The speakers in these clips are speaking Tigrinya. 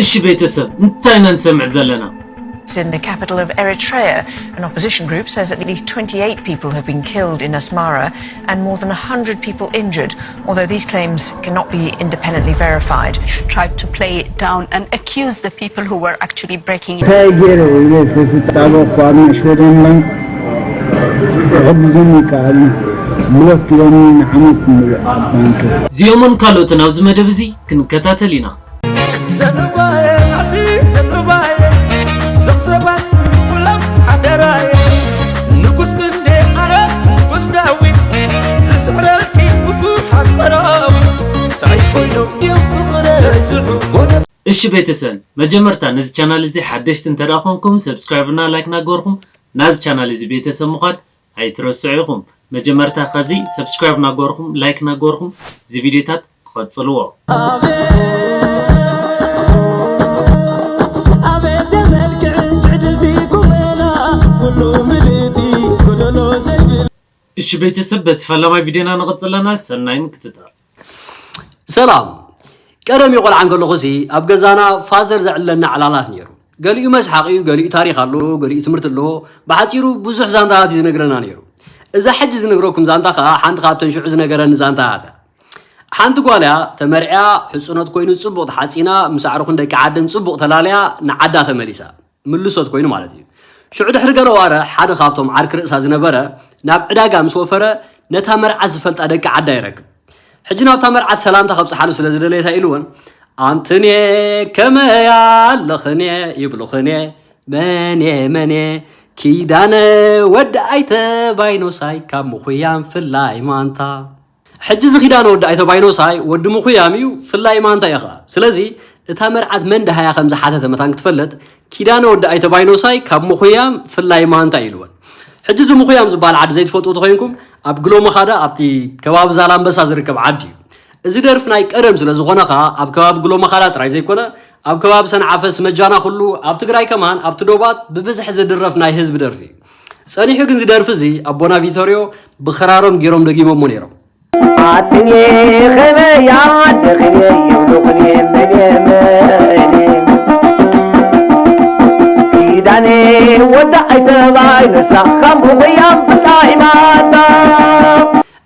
እሺ ቤተሰብ፣ እንታይ ኢና ንሰምዕ ዘለና? In the capital of Eritrea, an opposition group says at least twenty-eight people have been killed in Asmara and more than one hundred people injured, although these claims cannot be independently verified. Tried to play it down and accuse the people who were actually breaking in. እንታይ ገይረ ኢለ ተዝጣበቕኩ ኣብ ሽወደን ባንክ ክሕግዙኒ ይከኣል እዩ። ብሎክ ኢሎምኒ ንዓመት ምሉእ ኣብ ባንክ። እዚኦምን ካልኦትን ኣብዚ መደብ እዚ ክንከታተል ኢና። ዘንባየ ኣቲ ዘንባየ ዘምዘባን ኩሎም ሓደራየ ንጉስ ክንዴ ኣረ ንጉስ ዳዊት ዝስዕረልኪ ብዙሓት ሰራዊት ታይ ኮይኖም ድዮም ፍቕረ ዘስሑ ጎነ እሺ ቤተሰብ፣ መጀመርታ ነዚ ቻናል እዚ ሓደሽቲ እንተ ደኣ ኮንኩም ሰብስክራይብ እና ላይክ ናገርኩም ናዚ ቻናል እዚ ቤተሰብ ምዃን ኣይትረስዑ ኢኹም። መጀመርታ ከዚ ሰብስክራይብ ናገርኩም ላይክ ናገርኩም እዚ ቪድዮታት ክቐጽልዎ። ኣቤት መልክዕን ትዕድልቲ ቁመና ኩሉ ምልእቲ ጎደሎ ዘይብል እሺ ቤተሰብ፣ በቲ ፈላማይ ቪድዮና ንቐጽል ኣለና። ሰናይ ምክትታል። ሰላም። ቀደም ይቆልዓ እንከለኹሲ ኣብ ገዛና ፋዘር ዘዕለና ዕላላት ነይሩ። ገሊኡ መስሓቕ እዩ፣ ገሊኡ ታሪኽ ኣለዎ፣ ገሊኡ ትምህርቲ ኣለዎ። ብሓጺሩ ብዙሕ ዛንታታት እዩ ዝነግረና ነይሩ። እዛ ሕጂ ዝነግረኩም ዛንታ ከኣ ሓንቲ ካብተን ሽዑ ዝነገረኒ ዛንታታት እያ። ሓንቲ ጓል እያ፣ ተመርዕያ፣ ሕጽኖት ኮይኑ ጽቡቕ ተሓጺና፣ ምስ ኣዕሩኽን ደቂ ዓድን ጽቡቕ ተላልያ ንዓዳ ተመሊሳ። ምልሶት ኮይኑ ማለት እዩ። ሽዑ ድሕሪ ገለ ዋርሕ ሓደ ካብቶም ዓርኪ ርእሳ ዝነበረ ናብ ዕዳጋ ምስ ወፈረ ነታ መርዓት ዝፈልጣ ደቂ ዓዳ ይረክብ። ሕጂ ናብታ መርዓት ሰላምታ ከብጽሓሉ ስለ ዝደለየታ ኢሉወን ኣንትኔ ከመይ ኣለኽኔ ይብሉኽኔ መኔ መኔ ኪዳነ ወዲ ኣይተ ባይኖሳይ ካብ ምኹያም ፍላይ ማንታ ሕጂ እዚ ኪዳነ ወዲ ኣይተ ባይኖሳይ ወዲ ምኹያም እዩ፣ ፍላይ ማንታ እዩ ኸኣ። ስለዚ እታ መርዓት መን ደሃያ ከም ዝሓተተ መታን ክትፈልጥ ኪዳነ ወዲ ኣይተ ባይኖሳይ ካብ ምኹያም ፍላይ ማንታ እዩ ኢልወን። ሕጂ እዚ ምኹያም ዝበሃል ዓዲ ዘይትፈልጥዎ ተኾይንኩም ኣብ ግሎ መኻዳ ኣብቲ ከባቢ ዛላምበሳ ዝርከብ ዓዲ እዩ። እዚ ደርፊ ናይ ቀደም ስለ ዝኾነ ኸኣ ኣብ ከባቢ ግሎ መኻዳ ጥራይ ዘይኮነ ኣብ ከባቢ ሰንዓፈ ስመጃና ኩሉ ኣብ ትግራይ ከማን ኣብቲ ዶባት ብብዝሒ ዝድረፍ ናይ ህዝቢ ደርፊ እዩ። ጸኒሑ ግን እዚ ደርፊ እዚ ኣቦና ቪቶርዮ ብኽራሮም ገይሮም ደጊሞሞ ነይሮም። ኣትኔ ኸመይ ኣለኽኔ ይብሉኽኔ መኔ መኔ ኪዳኔ ወዳ ኣይተባይ ንሳ ካብ ምኹያም ብላይ ማታ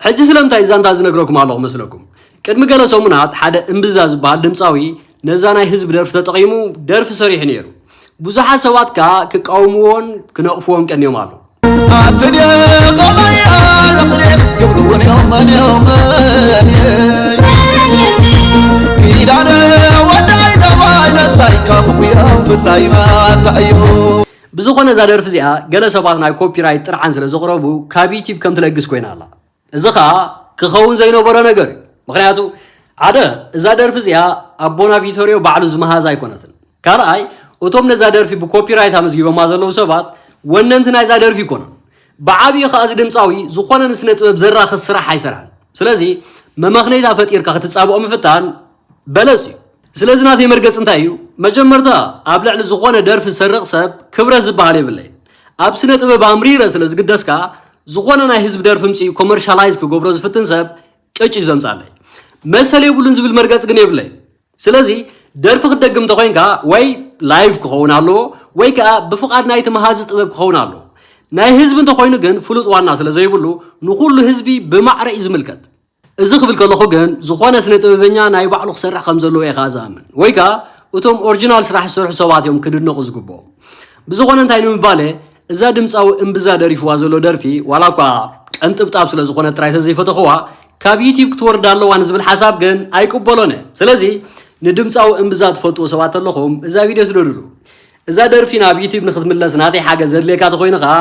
ሕጂ ስለምንታይ ዛንታ ዝነግረኩም ኣለኹ መስለኩም? ቅድሚ ገለ ሰሙናት ሓደ እምብዛ ዝበሃል ድምፃዊ ነዛ ናይ ህዝቢ ደርፊ ተጠቒሙ ደርፊ ሰሪሑ ነይሩ። ብዙሓት ሰባት ከኣ ክቃወምዎን ክነቕፍዎን ቀንዮም ኣለዉ። ኣትኔ ኸመይ ኣለኽኔ ይብሉኽኔ መኔ መኔ ኪዳነ ወዳ ኣይተባይ ንሳ ካብ ምኹያም ፍላይ ማታ እዩ ብዝኾነ እዛ ደርፊ እዚኣ ገለ ሰባት ናይ ኮፒራይት ጥርዓን ስለ ዘቕረቡ ካብ ዩቲዩብ ከም ትለግስ ኮይና ኣላ። እዚ ኸኣ ክኸውን ዘይነበሮ ነገር እዩ። ምኽንያቱ ሓደ እዛ ደርፊ እዚኣ ኣቦና ቪቶርዮ ባዕሉ ዝመሃዛ ኣይኮነትን። ካልኣይ እቶም ነዛ ደርፊ ብኮፒራይት ኣመዝጊቦማ ዘለዉ ሰባት ወነንቲ ናይዛ ደርፊ ኣይኮኑን። ብዓብዩ ኸኣ እዚ ድምፃዊ ዝኾነ ንስነ ጥበብ ዘራኽስ ስራሕ ኣይሰርሐን። ስለዚ መመኽነይታ ፈጢርካ ክትጻብኦ ምፍታን በለጽ እዩ። ስለዚ ናተይ መርገጽ እንታይ እዩ? መጀመርታ ኣብ ልዕሊ ዝኾነ ደርፊ ዝሰርቕ ሰብ ክብረት ዝበሃል የብለይን። ኣብ ስነ ጥበብ ኣምሪረ ስለ ዝግደስ ከኣ ዝኾነ ናይ ህዝቢ ደርፊ ምጽኡ ኮመርሻላይዝ ክገብሮ ዝፍትን ሰብ ቅጭ እዩ ዘምጻለይ። መሰል የብሉን ዝብል መርገጽ ግን የብለይን። ስለዚ ደርፊ ክትደግም እንተኾይንካ ወይ ላይቭ ክኸውን ኣለዎ ወይ ከኣ ብፍቓድ ናይቲ መሃዚ ጥበብ ክኸውን ኣለዎ። ናይ ህዝቢ እንተኾይኑ ግን ፍሉጥ ዋና ስለ ዘይብሉ ንኹሉ ህዝቢ ብማዕረ እዩ ዝምልከት። እዚ ክብል ከለኹ ግን ዝኾነ ስነ ጥበበኛ ናይ ባዕሉ ክሰርሕ ከም ዘለዎ እየ ከኣ ዝኣምን። ወይ ከኣ እቶም ኦሪጂናል ስራሕ ዝሰርሑ ሰባት እዮም ክድነቑ ዝግብኦም። ብዝኾነ እንታይ ንምባል እየ፣ እዛ ድምፃዊ እምብዛ ደሪፍዋ ዘሎ ደርፊ ዋላ እኳ ቀንጥብጣብ ስለ ዝኾነ ጥራይ ተዘይፈተኽዋ ካብ ዩቲዩብ ክትወርድ ኣለዋ ንዝብል ሓሳብ ግን ኣይቅበሎን እየ። ስለዚ ንድምፃዊ እምብዛ ትፈልጥዎ ሰባት ኣለኹም እዛ ቪድዮ ስደዱሉ። እዛ ደርፊ ናብ ዩቲዩብ ንክትምለስ ናተይ ሓገዝ ዘድልየካ ተኾይኑ ከኣ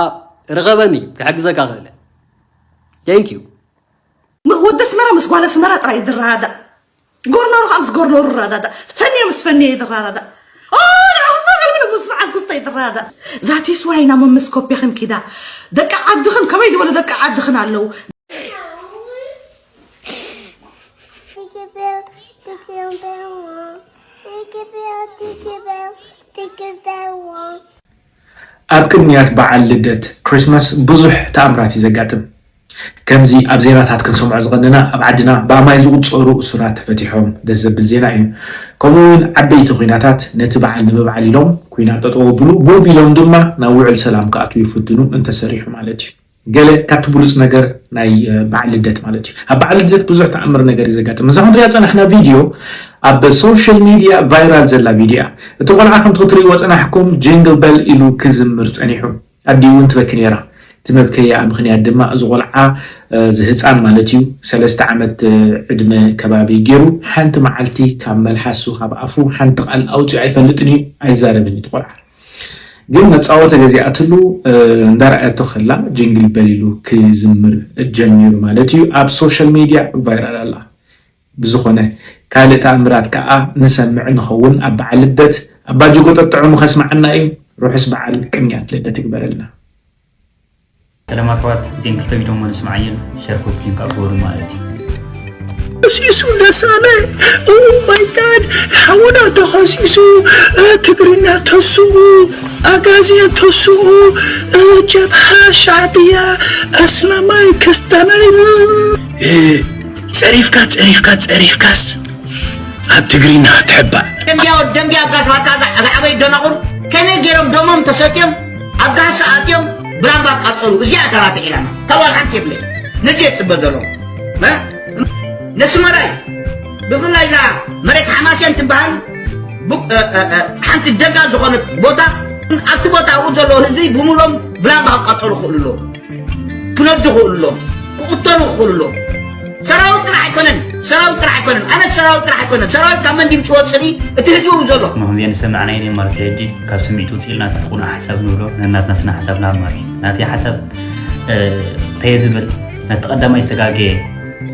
ርኸበኒ ክሕግዘካ ክእል። Thank you። ወዲ ኣስመራ ምስ ጓል ኣስመራ ጥራይ እዩ ዝረዳዳእ። ጎርኖሩ ከዓ ምስ ጎርኖሩ ይረዳዳእ። ፈንየ ምስ ፈንየ እዩ ዝረዳዳእ። ኦ ንዓኹ ዝጠቕልምን ምስ በዓል ኩስተ እዩ ዝረዳዳእ። ዛቲስ ዋይ ኢና መምስ ኮፒኽን ኪዳ ደቂ ዓድኽን ከመይ ዝበሉ ደቂ ዓድኽን ኣለዉ። ኣብ ቅድሚያት በዓል ልደት፣ ክሪስማስ፣ ብዙሕ ተኣምራት እዩ ዘጋጥም። ከምዚ ኣብ ዜናታት ክንሰምዖ ዝቐነና ኣብ ዓድና ብኣማይ ዝቑጸሩ እሱራት ተፈቲሖም ደስ ዘብል ዜና እዩ። ከምኡ እውን ዓበይቲ ኲናታት ነቲ በዓል ንምብዓል ኢሎም ኲናት ጠጠው ኣብሉ፣ ብኡ ቢሎም ድማ ናብ ውዕል ሰላም ክኣትዉ ይፍትኑ እንተሰሪሑ ማለት እዩ። ገለ ካብቲ ብሉጽ ነገር ናይ በዓል ልደት ማለት እዩ። ኣብ በዓል ልደት ብዙሕ ተኣምር ነገር እዩ ዘጋጥም። እዛ ክንሪኣ ጸናሕና ቪድዮ ኣብ ሶሻል ሚድያ ቫይራል ዘላ ቪድዮ እያ። እቲ ቆልዓ ከምቲ ክትሪእዎ ጸናሕኩም ጂንግል በል ኢሉ ክዝምር ጸኒሑ። ኣዲኡ እውን ትበኪ ነይራ። እቲ መብከይኣ ምኽንያት ድማ እዚ ቆልዓ እዚ ህፃን ማለት እዩ ሰለስተ ዓመት ዕድመ ከባቢ ገይሩ ሓንቲ መዓልቲ ካብ መልሓሱ ካብ ኣፉ ሓንቲ ቃል ኣውፅኡ ኣይፈልጥን እዩ ኣይዛረብን እዩ ቆልዓ። ግን መፃወተ ገዚኣትሉ እንዳረኣየቶ ከላ ጅንግል በሊሉ ክዝምር ጀሚሩ ማለት እዩ ኣብ ሶሻል ሚድያ ቫይራል ኣላ። ብዝኾነ ካልእ ተኣምራት ከዓ ንሰምዕ ንኸውን ኣብ በዓል ልደት ኣባጅጎ ጠጥዕሙ ከስምዓና እዩ። ርሑስ በዓል ቅንያት ልደት ይግበረልና። ሰላም ኣሕዋት፣ እዚን ክልተ ቪድዮ እሞ ንስማዓየን ሸር ኮፒ ሊንክ ኣግበሩ ማለት እዩ። ከሲሱ ደሳለ ኦ ማይ ጋድ ሓውና ተኸሲሱ ትግርኛ ተስኡ ኣጋዝያ ተስኡ ጀብሃ ሻዕብያ ኣስላማይ ክስታናይ ጸሪፍካ ጸሪፍካ ጸሪፍካስ ኣብ ትግርኛ ትሕባእ ደንጊያ ወዲ ደንጊያ ኣጋሽ ዋታ ዝዓበዩ ደናቑር ከመይ ገይሮም ደሞም ተሰትዮም ኣብ ጋህሲ ኣትዮም ብራምባ ኣቃጸሉ። እዚኣ እያ ተራ ተዒላና። ካብ ዋላ ሓንቲ የብለይ። ነዚ እየ ዝጽበ ዘለኹ። ነስመራይ ብፍላይ እዛ መሬት ሓማሴን ትበሃል ሓንቲ ደጋ ዝኾነት ቦታ ኣብቲ ቦታ ኣብኡ ዘለዉ ህዝቢ ብምሎም ብራምባ ክቃጸሉ ክኽእሉ ኣለዎም። ክነዱ ክእሉ ኣለዎም፣ ክቕተሉ ክኽእሉ ኣለዎም። ሰራዊት ጥራሕ ኣይኮነን፣ ሰራዊት ጥራሕ ኣይኮነን፣ ኣነ ሰራዊት ጥራሕ ኣይኮነን፣ ሰራዊት ካብ መን ድዩ ዝወፅእ እቲ ህዝቢ እውን ዘሎ። እሞ ከምዚኣ ንሰምዕ ናይ ማለት እዩ ሕጂ ካብ ስምዒት ውፅእ ኢልና እቲ ቅኑዕ ሓሳብ ንብሎ ነናትና ስነ ሓሳብ ንሃብ ማለት እዩ። ናተይ ሓሳብ እንታይ እየ ዝብል ነቲ ቀዳማይ ዝተጋገየ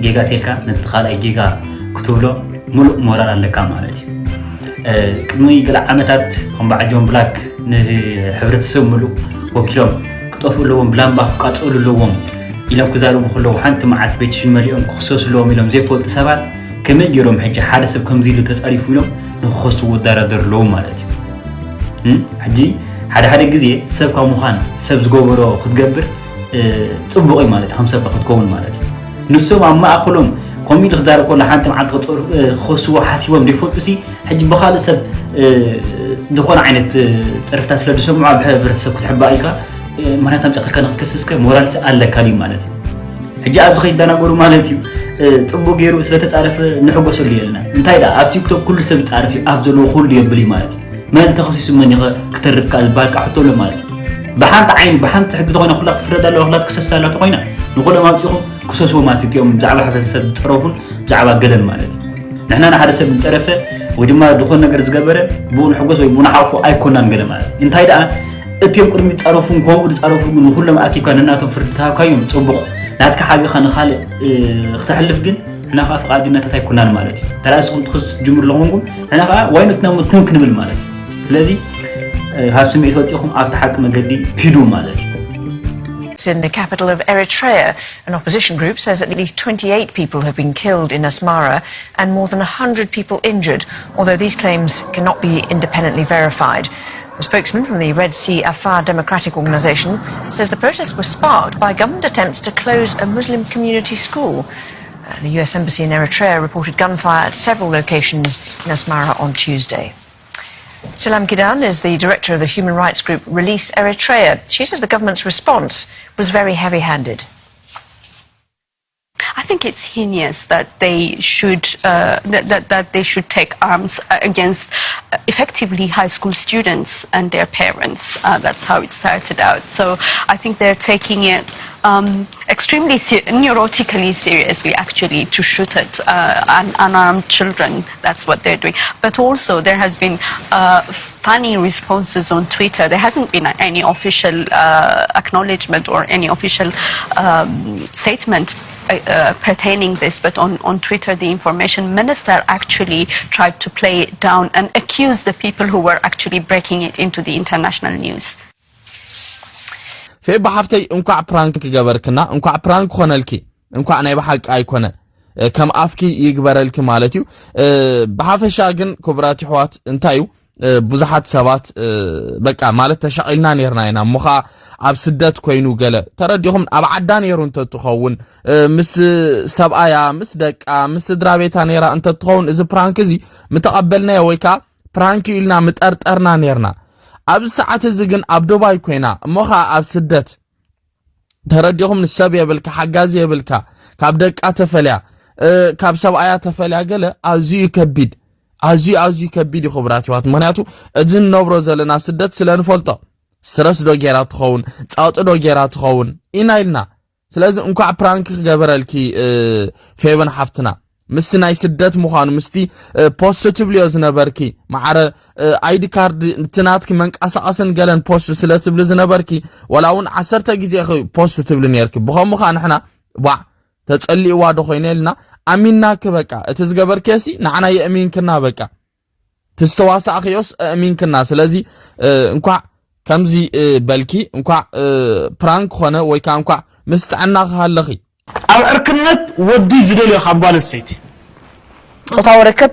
ጌጋ ተልካ ነቲ ካልኣይ ጌጋ ክትብሎ ሙሉእ ሞራል ኣለካ ማለት እዩ። ቅድሚ ገለ ዓመታት ከም በዓል ጆን ብላክ ንሕብረተሰብ ሙሉእ ወኪሎም ክጠፍኡ ኣለዎም፣ ብላምባ ክቃፀሉ ኣለዎም ኢሎም ክዛረቡ ከለዉ ሓንቲ መዓልቲ ቤት ሽን መሊኦም ክኽሰሱ ኣለዎም ኢሎም ዘይፈልጡ ሰባት ከመይ ገይሮም ሕጂ ሓደ ሰብ ከምዚ ኢሉ ተፃሪፉ ኢሎም ንክኸስዎ ይደራደሩ ኣለዉ ማለት እዩ። ሕጂ ሓደ ሓደ ግዜ ሰብ ካብ ምዃን ሰብ ዝገበሮ ክትገብር ፅቡቕ እዩ ማለት እዩ፣ ከም ሰብ ክትከውን ማለት እዩ። ንሶም ኣብ ማእኸሎም ከምኡ ኢሉ ክዛረብ ከሎ ሓንቲ መዓልቲ ክኸስዎ ሓሲቦም ዘይፈልጡ ሲ ሕጂ ብኻልእ ሰብ ዝኾነ ዓይነት ፀርፍታት ስለ ዝሰምዑ ኣብ ሕብረተሰብ ክትሕባእ ኢልካ ምኽንያት ኣምፂእካ ንክትከስስከ ሞራልሲ ኣለካ ድዩ ማለት እዩ። ሕጂ ኣብዚ ከይደናገሩ ማለት እዩ። ፅቡቅ ገይሩ ስለተፃረፈ ንሕጎሰሉ የለና። እንታይ ደኣ ኣብ ቲክቶክ ኩሉ ሰብ ይፃረፍ እዩ፣ ኣፍ ዘለዎ ኩሉ የብል እዩ ማለት እዩ። መን ተኸሲሱ መን ይኸ ክተርፍ ከኣ ዝበሃል ከዓ ሕቶ ኣሎ ማለት እዩ። ብሓንቲ ዓይኒ ብሓንቲ ሕጊ ተኾይና ኩላ ክትፍረድ ኣለዋ፣ ኩላ ክትክሰስ ኣለዋ ተኾይና ንኩሎም ኣምፂኹም ክሰስዎ ማለት እዩ። እቲኦም ብዛዕባ ሕብረተሰብ ዝፀረፉን ብዛዕባ ገለን ማለት እዩ። ንሕና ንሓደ ሰብ ዝፀረፈ ወይ ድማ ዝኾነ ነገር ዝገበረ ብኡ ንሕጎስ ወይ ብኡ ንሓቑፎ ኣይኮናን ገለ ማለት እዩ። እንታይ ደኣ እቲኦም ቅድሚኡ ዝፃረፉን ከምኡ ዝፃረፉ ግን ንኹሎም ኣኪብካ ነናቶም ፍርዲ ተሃብካዮም ፅቡቕ፣ ናትካ ሓቢኻ ንኻልእ ክተሕልፍ ግን ንሕና ከዓ ፍቓደኛታት ኣይኮናን ማለት እዩ። እንተ ደኣ ንስኹም ትኽሱ ትጅምሩ ኣለኹምኩም ንሕና ከዓ ዋይኖት ናብ ትም ክንብል ማለት እዩ። ስለዚ ካብ ስምዒት ወፂኹም ኣብቲ ሓቂ መገዲ ኪዱ ማለት እዩ። In the capital of Eritrea, an opposition group says at least twenty-eight people have been killed in Asmara and more than a hundred people injured, although these claims cannot be independently verified. A spokesman from the Red Sea Afar Democratic Organization says the protests were sparked by government attempts to close a Muslim community school. Uh, the U S embassy in Eritrea reported gunfire at several locations in Asmara on Tuesday. Selam Kidan is the director of the human rights group Release Eritrea. She says the government's response was very heavy-handed. I think it's heinous that they should uh, that, that, that they should take arms against uh, effectively high school students and their parents. Uh, that's how it started out. So I think they're taking it um, extremely se- neurotically seriously, actually, to shoot at uh, un- unarmed children. That's what they're doing. But also, there has been uh, funny responses on Twitter. There hasn't been any official uh, acknowledgement or any official um, statement uh, uh, pertaining this, but on, on Twitter, the information minister actually tried to play it down and accuse the people who were actually breaking it into the international news. ፌባ ሓፍተይ እንኳዕ ፕራንክ ገበርክና፣ እንኳዕ ፕራንክ ኮነልኪ፣ እንኳዕ ናይ ብሓቂ ኣይኮነ ከም ኣፍኪ ይግበረልኪ ማለት እዩ። ብሓፈሻ ግን ክቡራት ይሕዋት እንታይ እዩ እ፣ ብዙሓት ሰባት፣ እ፣ በቃ ማለት ተሻቒልና ነይርና ኢና። እሞ ኸዓ ኣብ ስደት ኮይኑ ገለ ተረዲኹም ኣብ ዓዳ ነይሩ እንተትኸውን፣ እ፣ ምስ ሰብኣያ፣ ምስ ደቃ፣ ምስ ስድራ ቤታ ነይራ እንተትኸውን እዚ ፕራንክ እዚ ምተቐበልናዮ ወይ ከኣ ፕራንክ እዩ ኢልና ምጠርጠርና ነይርና። ኣብዚ ሰዓት እዚ ግን ኣብ ዱባይ ኮይና እሞ ኸዓ ኣብ ስደት ተረዲኹም ንሰብ የብልካ፣ ሓጋዚ የብልካ፣ ካብ ደቃ ተፈልያ፣ እ፣ ካብ ሰብኣያ ተፈልያ ገለ ኣዝዩ ከቢድ፣ ኣዝዩ፣ ኣዝዩ ከቢድ እዩ ክቡራት ኣሕዋት። ምኽንያቱ እዚ ንነብሮ ዘለና ስደት ስለ ንፈልጦ፣ ስትረስ ዶ ጌራ ትኸውን፣ ጸቕጢ ዶ ጌራ ትኸውን ኢና ኢልና። ስለዚ እንኳዕ ፕራንክ ክገበረልኪ፣ እ፣ ፌቨን ሓፍትና። ምስቲ ናይ ስደት ምዃኑ፣ ምስቲ፣ እ፣ ፖስት ትብልዮ ዝነበርኪ፣ ማዕረ፣ እ፣ ኣይዲ ካርድ፣ እቲ ናትኪ መንቀሳቐስን ገለን ፖስት ስለ ትብሊ ዝነበርኪ፣ ዋላ እውን ዓሰርተ ግዜ ኢኺ ፖስት ትብሊ ነይርኪ። ብኸምኡ ኸኣ ንሕና፣ ዋዕ፣ ተጸሊእዋ ዶ ኮይነ ኢልና ኣሚንናኪ በቃ። እቲ ዝገበርክዮሲ ንዓና የእሚንክና በቃ። እቲ ዝተዋሳእኽዮስ ኣእሚንክና። ስለዚ፣ እ፣ እንኳዕ ከምዚ፣ እ፣ በልኪ፣ እንኳዕ፣ እ፣ ፕራንክ ኾነ ወይ ከኣ እንኳዕ ምስ ጥዕና ክሃለኺ። ኣብ ዕርክነት ወዲ ዝደልዮ ካብ ጓል ኣንስተይቲ። ጾታዊ ርክብ።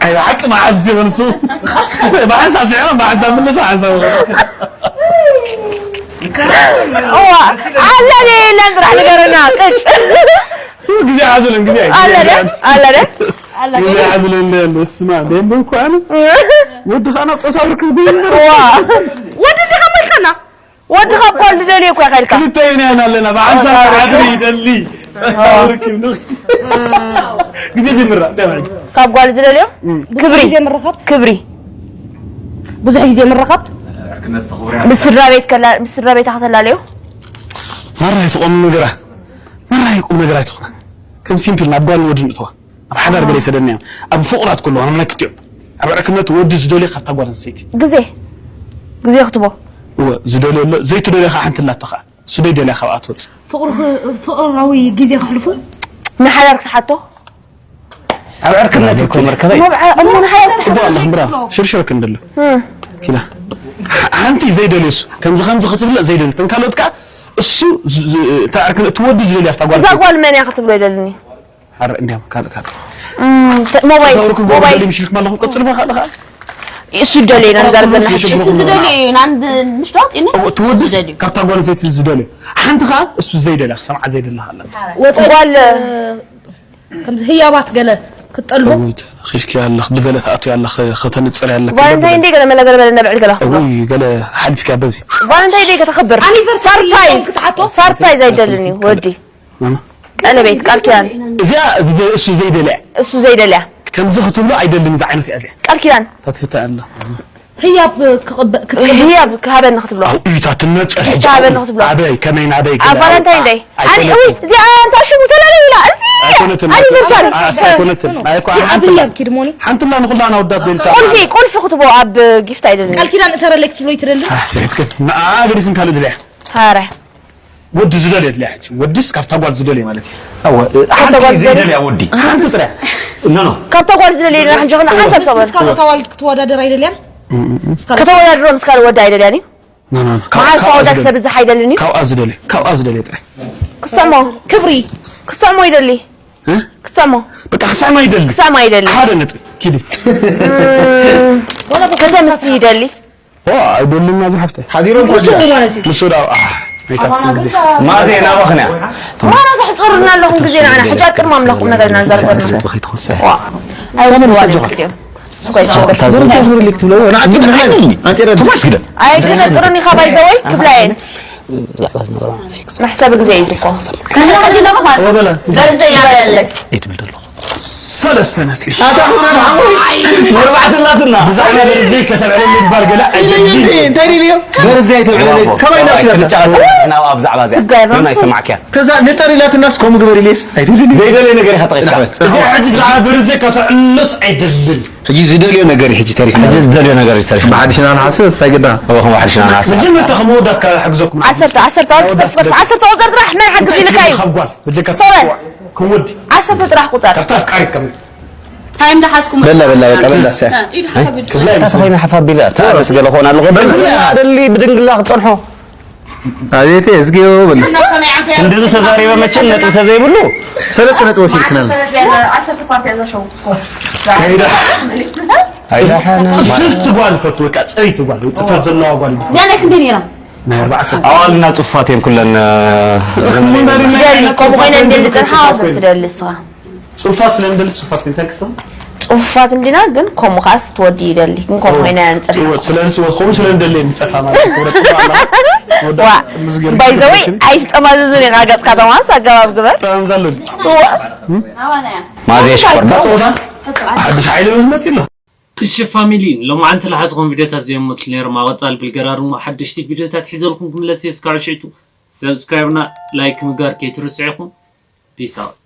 ኣይ፣ ብሓቂ መዓዝ ዝብል ንሱ? ብሓንሳብ ስዒሮም፣ ብሓንሳብ ምልሱ፣ ሓንሳብ እዋ፣ ኣለኒ የለን ጥራሕ ንገረና፣ ቅጭ። ግዜ ሓዙልን፣ ግዜ፣ ግዜ ኣለደ፣ ሓዙልን። ኣለደ። ግዜ ሓዙልን፣ እንደ፣ እንደ፣ ስማ፣ እንደ፣ እንደ፣ እኮ ኣነ። ወዲ ኸኣ ናብ ጾታዊ ርክብ ግዜ እምበር። እዋ። ወዲ እንዲኻ መልካና። ወዲ ካብ ኳል ዝደልዮ እኮ ኢኻ ኢልካ። ክልተ ኢና ኣለና፣ ብሓንሳብ ሓድሪ ይደሊ። ጸርኪ ንኽ-፣ ግዜ ጀምራ፣ ደህና። ካብ ጓል ዝደልዮ? እም። ክብሪ። ግዜ ምርኻብ? ክብሪ። ብዙሕ ግዜ ምርኻብ? ምስ ስድራ ቤት ከላ-፣ ምስ ስድራ ቤታ ከተላለዮ? ማራ ኣይትቆም ነገራ። ማራ ኣይቁም ነገራ ኣይትኾና። ከም ሲምፕል ናብ ጓል ወድን እተዋ። ኣብ ሓዳር ገለ ይሰደና እዮም። ኣብ ፍቑራት ኩሉ፣ ኣብ ናይ ክልቲኦም። ኣብ ዕርክነት ወዲ ዝደልዮ ካብታ ጓል ኣንስተይቲ። ግዜ። ግዜ ክትቦ። እወ፣ ዝደልዮ ኣሎ፣ ዘይትደልዮ ከዓ ሓንቲ ኣላቶ ከዓ። እሱ ደይደልያ ካብኣ ትወጽእ። ፍቕሪ ኽ-፣ ፍቕራዊ ግዜ ከሕልፉ? ንሓዳር ክትሓቶ? ኣብ ዕርክነት እኮ መርከበይ። እሞ ብዓ-፣ እሞ ንሓዳር ክትሓቶ? ጽቡቕ ኣለኹም፣ ብራቮ። ሽርሽር ክንደሎ። እም። ኪዳ። ሓ-፣ ሓንቲ ዘይደልዮ እሱ። ከምዚ፣ ከምዚ ክትብሎ ዘይደልዮ። እተን ካልኦት ከዓ እሱ ዝ-፣ ዝ-፣ እታ ዕርክነት፣ እቲ ወዲ ዝደልያ ኣብታ ጓል እዛ ጓል መን እያ ክትብሎ ይደልኒ? ሓረ እንዲያም ካልእ ካልእ። እም፣ ተ-፣ ሞባይል፣ ተውርኩ ሞባይል። ጎበዝ ምሽልክ ማለኹ ቀጽል በኻ ለኻ። እሱ ደልየና ንዛረብ ዘለና ሕጂ። እሱ ዝደልዮ እዩ፣ ናንድ ምሽ ዶ ኣውጢኒ? እዎ፣ እቲ ወድስ ዝደልዮ። ካብታ ጓል ኣንስተይቲ ዝደልዮ። ሓንቲ ኸኣ እሱ ዘይደልያ፣ ክሰምዓ ዘይደልያ ኣላ። ወጸ-፣ ጓል ከምዚ ህያባት ገለ ክትጠልቦ? እዎ፣ ኺስኪ ኣለኽ፣ ብገለ ትኣትዊ ኣለኽ፣ ከተንጽሪ ኣለኽ። ጓል እንታይ እንደ ገለ መለ ገለ መለ እንዳበል ገለ ክትብሎ? እዎ፣ ገለ ሓሊፍኪ በዚ። ጓል እንታይ እንደ ከተኽብር? ኣኒቨርሳሪ ሰርፕራይዝ። ክትሓቶ? ሰርፕራይዝ ኣይደልን እዩ፣ ወዲ። ማማ። ቀለቤት፣ ቃል ኪዳን። እዚኣ ዝደ-፣ እሱ ዘይደልያ። እሱ ዘይደልያ። ከምዚ ክትብሎ ኣይደልን፣ እዛ ዓይነት እያ እዚኣ። ቃል ኪዳን። ታትስታ ኣላ። ህያብ ክቕበ-፣ ክትቅበል። ህያብ ክሃበኒ ክትብሎ። ኣው፣ እዩ፣ ታትነጽ ሕጂ። ክሃበኒ ክትብሎ። ኣበይ፣ ከመይ፣ ናበይ፣ ኣብ ገለ ቫለንታይን ኣውጣ። ደይ። ኣኒ፣ ኣይኮነትን። እይ፣ እዚኣ ኣንታ ሽሙ ተላለዩ ኢላ። እዚ ኣይኮነትን፣ ኣኒቨርሳሪ። ኣይኮነትን። ኣይ፣ እኮ፣ እይ፣ ሓንቲ ኣላ። ኣብያ ኪድ ሞኒ። ሓንቲ ኣላ፣ ንኹላና ወዳት ደልሳ። ቁልፊ፣ ቁልፊ ክትቦ ኣብ ጊፍት ኣይደልን። ቃል ኪዳን እሰረለይ ክትብሎ ይትደልን? ኣይ፣ ስሕትክን። ንኣ ገዲፍን ካልእ ድልያ። ሃረ። ወዲ ዝደልዮ ድልያ ሕጂ። ወድስ ካብታ ጓል ዝደልዮ ማለት እዩ። ኣወ፣ ሓንቲ ሓንቲ ጓል ዝደልዮ? ዘይደልያ ወዲ። ሓንቲ ጥራይ። ኖ፣ ኖ። ካብታ ጓል ዝደልዮ ኢና ሕጂ ኸና ሓንሳብ ሰብን። ምስ ካልኦት ኣዋልድ ክትወዳደር ኣይደልያን? ምስ ካልኦት ከተወዳድሮ ምስ ካልእ ወዲ ኣይደልያን እዩ። ኖ፣ ኖ፣ ኖ። ካብ-፣ መዓልቲ ካብኣ ኣወዳት ዝደልዮ። ከብዝሕ ኣይደልን እዩ። ካብኣ ዝደልዮ። ካብኣ ዝደልዮ ጥራይ። ክሰሞ። ክብሪ። ክሰሞ ይደሊ። እ? ክሰሞ። በቃ ክሰማ ይደሊ። ክሰማ ይደሊ። ሓደ ነጥቢ። ኪዲ። ወላ በቃ ክልተ ምስ ይደሊ። ኦ፣ ኣይደልኛ ዝሓፍተ። ሓዲሮም ንሱ ኮዲና። ማለት እዩ። ንሱ ዳ-፣ ኣህ፣ ናይታት ኣባና ግዜ። ግን ማዘ ናባኽና። ዋና ተሕጽሩና ኣለኹም ግዜ ንዓና። ሕጂ ኣብ ቅድሚ ኣምላኽ ቁም ነገር ኢና ንዛረብ ዘለና። ዋ። ኣይወስድዋን እዮም ክልቲኦም። ስኳይ ስኳይ። ዞሮ ዞሮ ክብሪ ልክ ትብሎ፣ ንዓዲ ንዓዲ። ኣንቴ ረዲ። ኣይትነጥርኒ ኢኻ ባይዘወይ ክብላ እየን። ብዛዕባ ዝነበረ መሕሰቢ ግዜ እዩ ዝኮ። ወበላ። ዘርዘ ያበለክ። ኣይትብል ደሎ። ሰለስተ ነጥቢ። ኣታ ክብረ ንዓወይ። ወርባዕተ ኣላትና። ብዛዕባ በርዝደይ ከተብዕለኒ እምበር ገለ ኣይደልን። እንታይ ደልዮ? በርዝደይ ኣይተብዕለለይ። ከመይ ኢላ ብራቮ። ስለ ክልተ ኣላትና ኣብ ብዛዕባ እዚኣ። ስጋይ ግን ራሱ። ኣይሰማዕክያን። ከዛ ንጠር ኢላትናስ ከምኡ ግበር ኢልየስ። ኣይደልን። ዘይደለየ ነገር ኢኻ ጠቒስካ። ላዕበት። እዚ ሕጂ ብዛዕባ በርዝደይ ከተዕልሎስ ኣይደልን። ሕጂ ዝደልዮ ነገር እዩ ሕጂ ተሪፉ። ሕጂ ዝደልዮ ነገር እዩ ተሪፉ። ብሓድሽና ንሓስብ፣ እንታይ ግዳ? እዎ፣ ከም ሓድሽና ንሓስብ። መጀመርታ ከም መወዳእታ ክሕግዘኩም። ዓሰርተ፣ ዓሰርተ፣ ዓሰርተ፣ ዓሰርተ ቁፅር ጥራሕ መን ሓግዝ ኢልካ እዩ? ካብ ጓል፣ በጀካ ሶረ። ትፅዋዕ። ክወዲ። ዓሰርተ ጥራሕ ቁፅር። ካብታ ኣፍቃሪት ከም ታይም ዳሓዝኩም። በላ፣ በላ፣ በቃ፣ በላ፣ እሰያ። ኢድካ ኣይ፣ ከብድ። ክብላ እታ ይመስል። ተኸይና ሓፍ ኣቢላ፣ እታ ምስ ገለ ክኾን ኣለኹ። በላ። በላ፣ ደሊ ብድንግላ ክጸንሖ። ኣቤቴ እዝጊዮ በል። እንደዚ ተዛሪበ መቸም ነጥብ ተዘይብሉ ሰለስተ ነጥብ ወሲድክናል። ጽፍፍቲ ጓል ፈቱ በቃ ጽሪት ጓል ጽፈት ዘለዋ ጓል ያኔ ክንደይ ነይራ ናይ ኣርባዕተ ኣዋልና ጽፋት እዮም ኩለን ትደሊ ከምኡ ኮይነ እንደሊ ጽንሓ ትደሊ ስኻ ጽፋት ስለምደል ጽፋት ግን ተክስም ጽፉፋት እንዲና ግን ከምኡ ኻስ ትወዲ ይደሊ ግን ከምኡ ኮይነ ንጽር ስለዚ ወኹም ስለምደል የሚጸፋ ማለት ነው። ዋ ባይዘወይ ኣይትጠማዝዝን ኢኻ ገጽካ ተማስ ኣገባብ ግበር ተምዛሉ ማዘ ሽኮር ጾታ ሓድሽ ሓይሊ መጽእ ኣሎ። እሺ ፋሚሊ ሎማዓንቲ ዝሓዝኹም ቪዲዮታት እዚኦም መስሉ ነይሮም። ኣብ ቀጻሊ ብልገራርሙ ሓደሽቲ ቪዲዮታት ሒዘልኩም ክምለስ እየ። እስካብ ሽዕቱ ሰብስክራይብና ላይክ ምግባር ከይትርስዑ ኢኹም። ፒስ ኣውት።